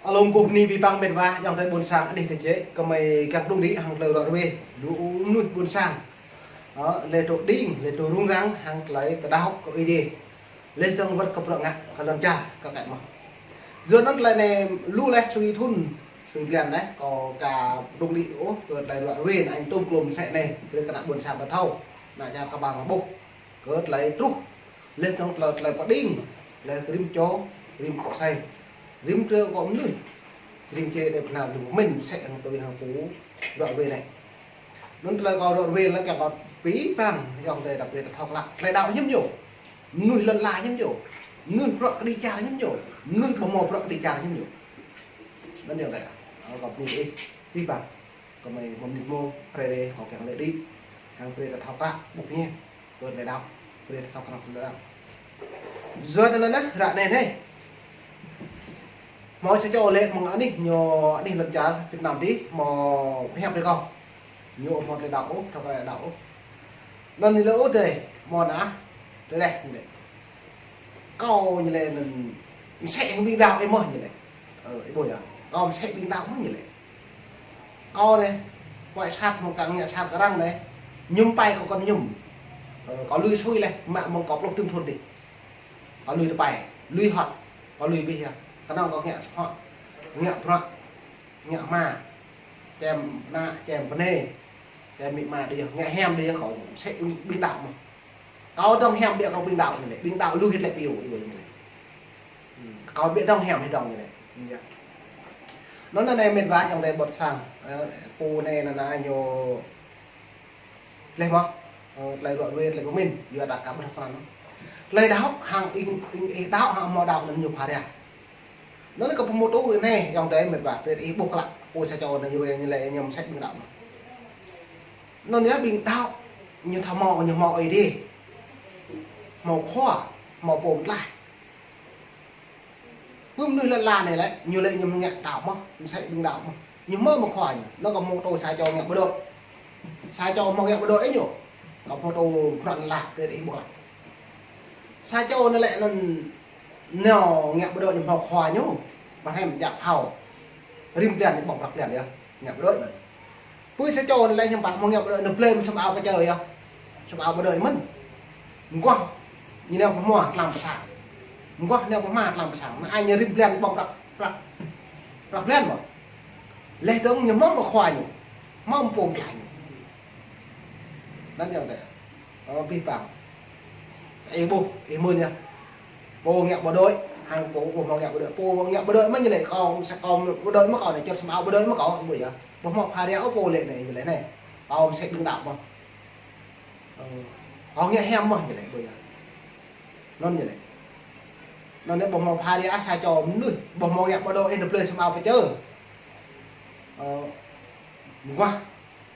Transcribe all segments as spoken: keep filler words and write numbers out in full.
Alum kơ bơni abih bang met wa, ayŏng adơi ƀôn sang anih tơjĕ, gơmơi kiăng pơđung đĭ hăng tơlơi ruă ruê lu mơnuih ƀôn sang. Ơ, lĕ tŭ đing, lĕ tŭ rŭng răng hăng tơlơi kơđaŏ kơ Ơi Adai. Lĕ tơ̆ng wơ̆t kơ bruă ngă kơ lŏn čar kơ kĕ mơ̆n. Yua anŭn tơlơi anai lu lĕ sui thŭn, sui blan lĕ, kâo aka pơđung đĭ ôh kơ tơlơi ruă ruê anŭn tŭm klŏm sĕ anai, brơi kơ ană ƀôn sang ƀu thâo, ană čar kơ ƀar ƀuh. Kơ tơlơi truh, lĕ tơ̆ng tơlơi, tơlơi pơđing, lĕ rĭm čô, rĭm pô sai, rĭm tơlơi kơ mơnuih, rĭm čô đe pơnal lu mĭn sĕ hăng tui hăng pô ruă ruê anai. Anŭn tơlơi kâo ruă ruê lĕ kiăng kâo abih bang ayŏng adơi đăp brơi ta thâo klă. Tơlơi đaŏ hiư̆m yơh. Mơnuih lŏn ala hiư̆m yơh. Mơnuih bruă kơđi čar hiư̆m yơh. Mơnuih ƀu hmâo bruă kơđi čar hiư̆m yơh. Anŭn ayŏng adơi. Kâo bơni ih abih bang. Gơmơi mơ̆ng mơnit mông, brơi brơi kâo kiăng lĕ đĭ. Hăng brơi ta thâo klă, ƀuh ñe. Brơi lĕ đaŏ, brơi ta thâo klă lĕ đaŏ. Yua anŭn anai, ră anai anai. Hmâo sa čô lĕ mơ̆ng anih, ñu anih lŏn čar Việt Nam adih, hmâo pơhiăp brơi kâo. Ñu hmâo tơlơi đaŏ ôh, thâo klă đaŏ ôh. Anŭn ñu lĕ ôh dơi, hmâo ană, tơlơi ñu lĕ. Kâo ñu lĕ anŭn mơsĕ hăng ƀing đaŏ ih mơ̆n ñu lĕ. Ơ, ih ƀuh yơh. Kâo mơsĕ ƀing đaŏ mơ̆n ñu lĕ. Kâo anai, wai sat mơ̆ng kăng ngă sat kơ arăng anai. Mơñum pai kâo kŏn mơñum. Ơ, kâo lui sui lĕ, mă mơ̆ng kâo pluh tơm thŭn adih. Kâo lui tơpai, lui hŏt, kâo lui abih yơh. Kơnơ̆ng kâo ngă sơhŏ, ngă bruă, ngă hma, čem ană, čem bơnai, čem amĭ ama đơi yơh, ngă hiam đơi yơh kâo mơsĕ ƀing đaŏ mơ̆n. Kâo dŏng hiam biă kâo ƀing đaŏ ñu lĕ, ƀing đaŏ lu hĭ lĕ piu, ih ƀuh ñu lĕ. Hm, kâo biă dŏng hiam hĭ dŏng ñu lĕ. Hm, yơh. Anŭn anai met wa ayŏng adơi ƀôn sang, ơ, pô anai anŭn anai ñu lĕ mơ̆n, ơ, tơlơi ruă ruê, tơlơi pơmĭn, yua dah kơ ƀuh pran. Tơlơi đaŏ hăng ing, ing ih đaŏ hăng hmâo đaŏ anŭn ñu phara. Anŭn kâo pơmŭt ôh anai, ayŏng adơi met wa, brơi ih ƀuh klă, ôh sa čô anai ñu lĕ, ñu lĕ ñu mơsĕ ƀing đaŏ mơ̆n. Anŭn yơh ƀing đaŏ, ñu thâo hmâo, ñu hmâo Ơi Adai. Hmâo khua, hmâo pô pơtlaih. Pơ mơnuih lŏn ala anai lĕ, ñu lĕ ñu ngă đaŏ mơ̆n, mơsĕ ƀing đaŏ mơ̆n. Ñu hmâo mơ̆ng khua ñu, anŭn kâo hmâo tŭ sa čô ngă bộ đội. Sa čô hmâo ngă bộ đội ih ñu. Kâo hmâo tŭ pran lah, brơi ih ƀuh. Sa čô anai lĕ anŭn nao ngă bộ đội ñu hmâo khua ñu. Ƀă hĕm jak phao. Rĭm blan ñu ƀơ̆ng prăk blan yơh. Ngă bộ đội mơ̆n. Pơ sa čô anai lĕ hiư̆m pă hmâo ngă bộ đội anŭn blơi mơ̆n sum ao pơčơ yơh. Sum ao bộ đội mơ̆n. Mơguah ñu nao pơhmua tlam pơ sang. Mơguah nao pơhmua tlam pơ sang. Anŭn ai ñu rĭm blan ƀơ̆ng prăk, prăk, prăk blan mơ̆n. Lĕ dŏng ñu hmâo mơ̆ng khua ñu. Hmâo mơ̆ng pô pơtlaih ñu. Anŭn ayŏng adơi. Ơ, abih bang. Ih ƀuh, ih mơ̆n yơh. Pô ngă bộ đội, hăng pô, pô hmâo ngă bộ đội. Pô ngă bộ đội mơ̆n ñu lĕ, kâo, sa kâo bộ đội mơ̆n kâo anai, čŏt sum ao bộ đội mơ̆n kâo, ƀuh yơh. Ƀu hmâo phara ôh pô lĕ anai, ñu lĕ anai. Kâo mơsĕ ƀing đaŏ mơ̆n. Ơ, kâo ngă hiam mơ̆n ñu lĕ, ƀuh yơh. Anŭn ñu lĕ. Anŭn anai ƀu hmâo phara ôh sa čô mơnuih, ƀu hmâo ngă bộ đội ih anŭn blơi sum ao pơčơ. Ơ, mơguah.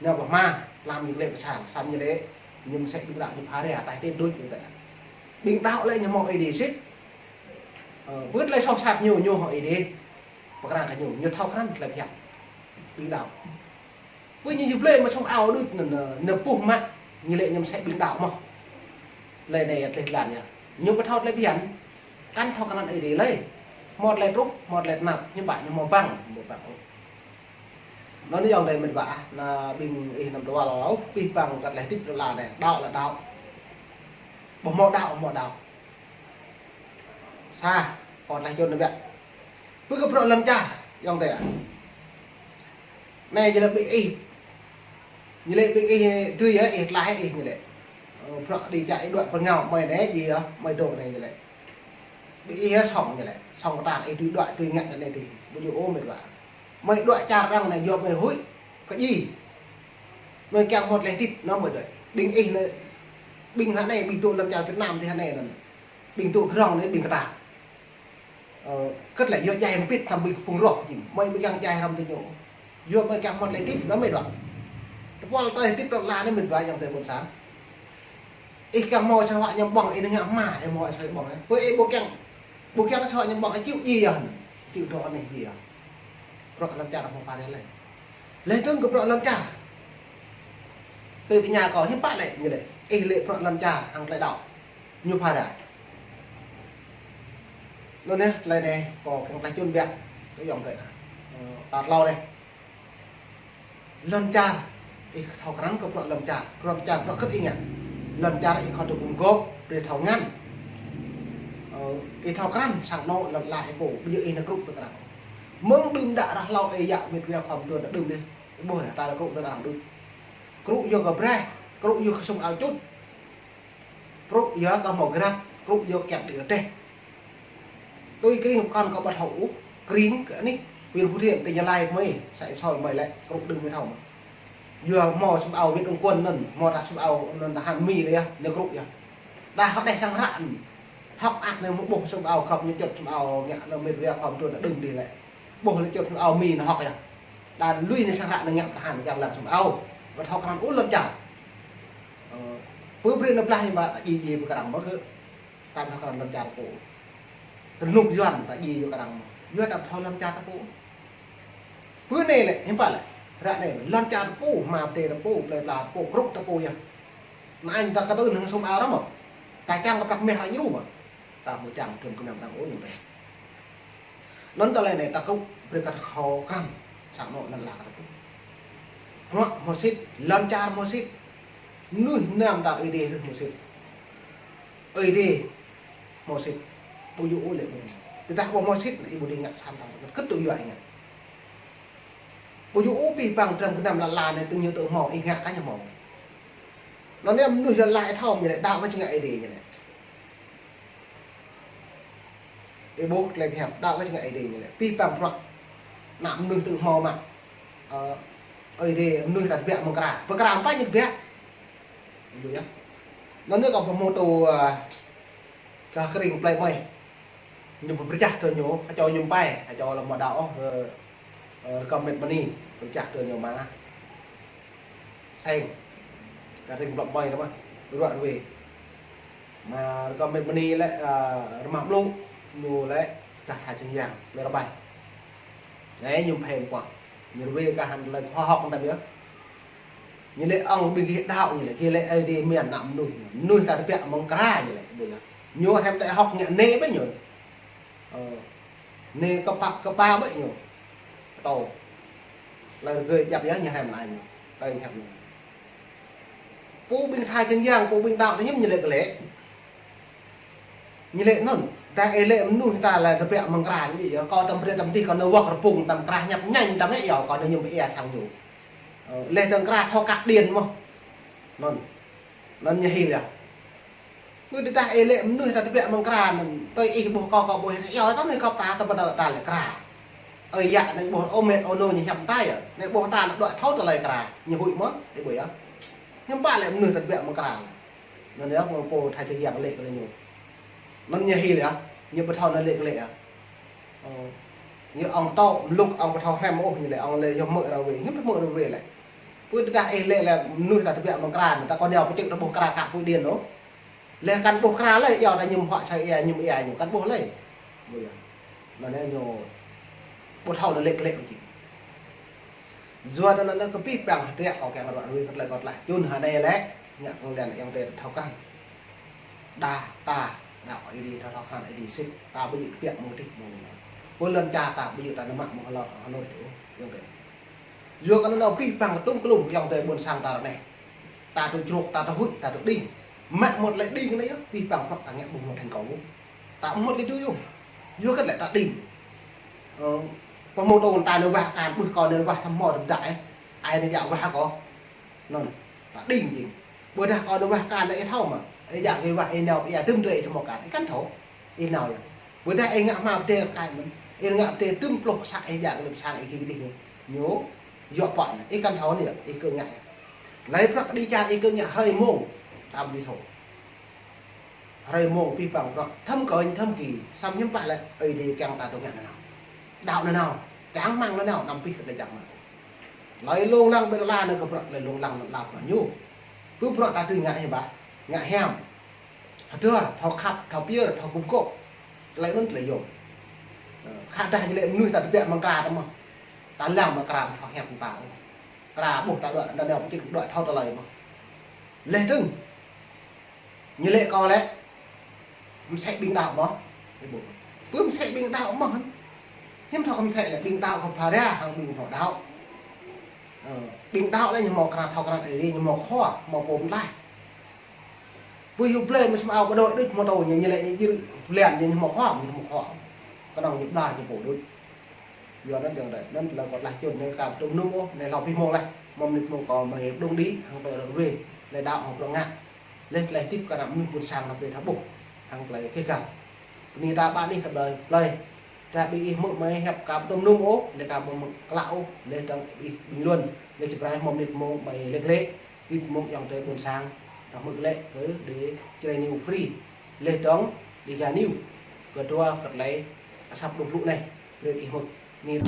Nao pơhmua, tlam ñu lĕ pơ sang, samơ̆ ñu lĕ, ñu mơsĕ ƀing đaŏ ñu phara, ataih tĕt đôč ñu lĕ. Ƀing đaŏ lĕ ñu hmâo Ơi Adai sĭt. Ơ, bưt lĕ soh sat ñu, ñu hmâo Ơi Adai. Pơkra kơ ñu, ñu thâo krăn tơlơi pơhiăp. Ƀing đaŏ. Bưt ñu ñu blơi mă sum ao đôč, anŭn, anŭn, anŭn puh mă, ñu lĕ ñu mơsĕ ƀing đaŏ mơ̆n. Tơlơi anai tơlơi jơlan yơh. Ñu ƀu thâo tơlơi pơhiăp. Kăn thâo krăn Ơi Adai lơi. Hmâo tơlơi truh, hmâo tơlơi tơnap, hiư̆m pă ñu hmâo bang, hmâo bang. Anŭn ayŏng adơi met wa, ană ƀing ih anăm tơwăl ôh, abih bang kơ tơlơi hơdip tơlơi anai, đaŏ lĕ đaŏ. Ƀu hmâo đaŏ, hmâo đaŏ. Sa, kâo tơlơi čun anai biă. Pơ kơ bruă lŏn čar, ayŏng adơi. Anai ñu lĕ ƀing ih. Ñu lĕ ƀing ih dưi yơh, ih tlaih ih ñu lĕ. Ơ, bruă kơđi čar ih đuaĭ pơ rơngiao, mơi anai djai yơh, mơi dŏ anai ñu lĕ. Ƀing ih yơh song ñu lĕ, song kơtang ih dưi đuaĭ, dưi ngă anai dih, ƀu djơ̆ ôh met wa. Mơi đuaĭ čar arăng anai yua mơi huĭ kơ djai. Mơi kiăng hmâo tơlơi hơdip, anŭn mơi đuaĭ. Ƀing ih anai, ƀing hơnai, ƀing dŏ lăm čar Việt Nam dih hơnai anŭn. Ƀing dŏ rơngiao anai, ƀing kơtang. Ơ, kơt lĕ yua djai mơbit hăng ƀing phung roh jing. Mơi ƀu kiăng djai hrŏm tơ ñu. Yua mơi kiăng hmâo tơlơi hơdip, anŭn mơi đuaĭ. Tơpul tơlơi hơdip tơlơi anai met wa ayŏng adơi ƀôn sang. Ih kiăng hmâo sa huă ñăm ƀơ̆ng, ih nao ngă hma, ih hmâo sa huă ƀơ̆ng, ih. Pơ ih ƀu kiăng, ƀu kiăng sa huă ñăm ƀơ̆ng, ih čih djai yơh. Čih dŏ anai djai yơh. Bruă lŏn čar hmâo phara lĕ. Lĕ dơ̆ng kơ bruă lŏn čar. Tui tơña kâo hiư̆m pă lĕ, ñu lĕ. Ih lĕ bruă lŏn čar, hăng tơlơi đaŏ. Ñu phara. Anŭn yơh, tơlơi anai, kâo kiăng tơlơi čun biă. Kơ yŏng kơ anai. Ơ, tal klâo anai. Lŏn čar, ih thâo krăn kơ bruă lŏn čar, lŏn čar bruă kơ̆t ih ngă. Lŏn čar ih khŏm tŭ gum gôp, brơi thâo ngăn. Ơ, ih thâo krăn, sang anŏ lŏn ala ih pô, ƀu djơ̆ ih nao krŭ pơ krăn. Mơ̆ng đưm đă ră hlâo ih yă mĕt wa khua mơtuan ta đưm dih. Ih ƀuh anai, ta lĕ krŭ pơ krăn đưm. Krŭ yua kơ braih, krŭ yua kơ sum ao čut. Krŭ yua kơ hmâo grat, krŭ yua kiăng đĭ rơdêh. Tui kring pơkŏn kâo ƀu thâo ôh, kring kơ anih, huyện Phú Thiện, tỉnh Gia Lai mơi, xã Ea Sol mơi lĕ, krŭ đưm mơi thâo mơ̆n. Yua hmâo sum ao Việt Hồng Quân anŭn, hmâo ta sum ao anŭn tơhan Mi anŭn yơh, anŭn krŭ yơh. Đa hŏk đeh sang hră anŭn. Hŏk ăt anŭn mơ̆ ƀuh sum ao khŏp ñu čut sum ao ngă anŭn mĕt wa khua mơtuan ta đưm dih lĕ. Ƀuh lĕ čut sum ao Mi anŭn hŏk yơh. Đa lui anŭn sang hră anŭn ngă tơhan kiăng lăng sum ao. Ƀu thâo krăn ôh lŏn čar. Ơ, pơ brơi anŭn blah hiư̆m pă ta djai djai pơ krăn mơ̆ kơ. Ta thâo krăn lŏn čar pô. Rơnŭk Yuan ta djai yua krăn mơ̆. Yua ta thâo lŏn čar ta pô. Pơ anai lĕ, hiư̆m pă lĕ. Ră anai, lŏn čar ta pô, hmua tê ta pô, plơi pla ta pô, krŭ ta pô yơh. Anŭn ta kơtưn hăng sum ao ră mơ̆. Ta čang kơ prăk meh ră ñu mơ̆. Ta ƀu čang tơm kơnăm arăng ôh ñu tê. Anŭn tơlơi anai ta krŭ brơi kơ ta thâo krăn, sang anŏ lŏn ala kơ ta pô. Bruă hmâo sĭt, lŏn čar hmâo sĭt. Mơnuih mơnam ta Ơi Adai hmâo sĭt. Ơi Adai hmâo sĭt. Ƀu djơ̆ ôh lĕ mơ̆n. Tơdah ƀu hmâo sĭt, anai ih ƀu dưi ngă sang ta, kơ̆t tŭ yua ih ngă. Ƀu djơ̆ ôh abih bang tơm kơnăm lŏn ala anai tơl ñu tŭ hmâo, ih ngă kah ñu hmâo. Anŭn anai mơnuih lŏn ala ih thâo ñu lĕ đaŏ kơ jing Ơi Adai ñu lĕ. Ih ƀuh tơlơi pơhiăp, đaŏ kơ jing Ơi Adai ñu lĕ. Abih bang bruă. Ană mơnuih tŭ hmâo mă. Ơ, Ơi Adai mơnuih ta tơbiă mơ̆ng kra. Pơ kra mơ̆ pă ñu tơbiă. Ih ƀuh yơh. Anŭn anai kâo pơhmutu, ơ, kơ kring plơi mơi. Ñu pơbrơjah tơ ñu, hơčâo ñu pai, hơčâo lăm mơ̆ đaŏ ôh, ơ, ơ, rơkơm mĕt mơni, pơbrơjah tơ ñu mă. Seng. Kơ kring plơi mơi tơ mơ̆, ruă ruê. Mă rơkơm mĕt mơni lĕ, ơ, rơmah mlŭ, ñu lĕ, kah tha čơngiang, lĕ rơbai. Anai ñu pơphe mơkuă. Ñu ruê kah hăng tơlơi khoa học tăm yơh. Ñu lĕ ŏng ƀing gih đaŏ ñu lĕ, gih lĕ Ơi Adai mơ̆n ană mơnuih. Mơnuih ta tơbiă mơ̆ng kra ñu lĕ, ƀuh yơh. Ñu hiư̆m tơlơi hŏk ngă anai ƀơi ñu. Ơ. Anai kơpa, kơpa ƀơi ñu. Tơl. Tơlơi rơgơi djăp yơh ñu hiư̆m anai ñu. Tơlơi hiư̆m anai. Pô ƀing tha čơngiang, pô ƀing đaŏ tơ hiư̆m ñu lĕ kơ lĕ. Ñu lĕ anŭn, ta ih lĕ mơnuih ta lĕ tơbiă mơ̆ng kra ñu yơh, kâo tăm brơi tăm dih kâo nao wơ̆t rơpung tăm kra ñăp ñañ tăm ih yơh, kâo nao ñum pơ ia sang ñu. Ơ, lĕ tơ̆ng kra thâo kăk điện mơ̆. Anŭn. Anŭn ñu hil yơh. Kơ tơdah ih lĕ mơnuih ta tơbiă mơ̆ng kra anŭn, tui ih ƀuh kâo, kâo ƀuh ih, yơh tăm ih kâo ta tăm ta lĕ kra. Ơi yă anai ƀuh ôh mĕt ôh nô ñu hiăp ta yơh. Anai ƀuh ta anŭn đuaĭ thâo tơlơi kra, ñu huĭ mơ̆n, ih ƀuh yơh. Hiư̆m pă lĕ mơnuih ta tơbiă mơ̆ng kra. Anŭn yơh, mơ̆ng pô tha čơngiang lĕ kơ ñu. Anŭn ñu hil yơh, ñu ƀu thâo anŭn lĕ kơ lĕ yơh. Ơ, ñu ŏng tŏ, mlŭk ŏng ƀu thâo hrăm ôh, ñu lĕ ŏng lĕ yơh mơ̆ ră ruê, hiư̆m mơ̆ ră ruê lĕ. Pơ tơdah ih lĕ lĕ mơnuih ta tơbiă mơ̆ng kra, ta kơ nao pơčĕk ta ƀuh kra kăk pui điện ôh. Lĕ kăn ƀuh kra lơi, yua ta ñum huă sa ia, ñum ia ñu, kăn ƀuh lơi. Ƀuh yơh. Anŭn anai ñu ƀu thâo anŭn lĕ kơ lĕ ôh či. Yua anŭn anŭn kơ abih bang hơdră kâo kiăng ruă ruê kơ tơlơi kâo tơlă. Čun hơnai lĕ, ngă kơ lĕ ană ayŏng adơi thâo krăn. Đa ta, đa kơ Ơi Adai ta thâo krăn Ơi Adai sĭt. Ta ƀu djơ̆ tơbiă mơ̆ng dih mơ̆ng anai. Pơ lŏn čar ta ƀu djơ̆ ta nao mă mơ̆ng hlâo Hà Nội tơ ôh, ayŏng adơi. Yua kơ anŭn abih bang tŭm klum ayŏng adơi ƀôn sang ta ră anai. Ta tŭ čruk, ta tŭ huĭ, ta tŭ đing. Mă mŭt lĕ đing anai yơh, abih bang bruă ta ngă ƀu hmâo thành công ôh. Ta mŭt lĕ tui yơh. Yua kơ lĕ ta đing. Ơ, pơhmutu ta nao wah akan, ƀuh kâo nao wah tơhmâo tơm dăk ih. Ai nao djă wah kâo. Anŭn, ta đing jing. Ƀôdah kâo nao wah akan lĕ ih thâo mơ̆. Ih djă gơ̆ wah ih nao ia tơm drơi ih samơ̆ akan. Ih kăn thâo. Ih nao yơh. Ƀôdah ih ngă hmua pơdai kơ kai mơ̆n. Ih ngă pơdai tơm pluh pơsă ih djă kơ lĕ pơsang ih gih gih. Ñu, yua pă anai. Ih kăn thâo anai yơh. Ih kơ ngă yơh. Tơlơi bruă kơđi čar ih kơ ngă hrơi mông. Ta ƀu dưi thâo. Hrơi mông abih bang bruă, thâm kơnh, thâm ki, samơ̆ hiư̆m pă lĕ, Ơi Adai kiăng ta tŭ ngă nanao. Đaŏ nanao, čang rơmang nanao, anăm abih kơ tơlơi čang rơmang. Tơlơi lông lăng ƀơi lŏn ala anai kơ bruă, tơlơi lông lăng lŏn ala bruă ñu. Pơ bruă ta tui ngă hiư̆m pă, ngă hiam. Hơdơr, thâo khăp, thâo pơyơr, thâo gum gôp. Tơlơi anŭn tơlơi yôm. Ơ, khă dah ñu lĕ mơnuih ta tơbiă mơ̆ng kra ta mơ̆. Ta lăng mơ̆ng kra mơ̆ thâo hiam ta. Kra ƀuh ta đuaĭ, ta nao pơčĕk đuaĭ thâo tơlơi mơ̆. Leh dơ̆ng. Ñu lĕ kâo lĕ, mơsĕ ƀing đaŏ mơ̆. Ih ƀuh. Pơ mơsĕ ƀing đaŏ mơ̆. Hiư̆m thâo khŏm sĕ lĕ ƀing đaŏ khŏm phara hăng ƀing ƀu đaŏ. Ơ, ƀing đaŏ lĕ ñu hmâo krăn thâo krăn Ơi Adai, ñu hmâo khua, hmâo pô mơtlaih. Pui hyu blơi mă sum ao ƀu đôč đôč hmâo tơ ñu, ñu lĕ ñu jil blan ñu, ñu hmâo khua, ñu hmâo khua. Kơnơ̆ng ñu bla ñu pô đôč. Yua anŭn yơh đơi, anŭn tơlơi kâo tlaih čun anai kâo ƀu tŭ mơnum ôh, anai hlâo abih mông laih. Mơ̆ng mơnit mông kâo mơi pơdŏng đĭ, hăng tơlơi rơwe, tơlơi đaŏ hăng bruă ngă. Laih tơlơi hơdip kơ ană mơnuih ƀôn sang ană plei ta ƀuh, hăng tơlơi kơ găl. Bơni ta ƀă anih kơ blơi, blơi. Ta ƀing ih hmư̆ mơi hiăp kâo ƀu tŭ mơnum ôh, laih kâo ƀu hmư̆ klă ôh, laih dơ̆ng ih ƀing luăn, laih čơprai mơ̆ng mơnit mông mơi lĕ lĕ, ƀĭt mông ayŏng adơi ƀôn sang, ta hmư̆ lĕ kơ đê Jrai News Free, laih dơ̆ng Dega News, kơ dua kơ tơlơi asăp dŏ blŭ anai, brơi ih hmư̆. Ni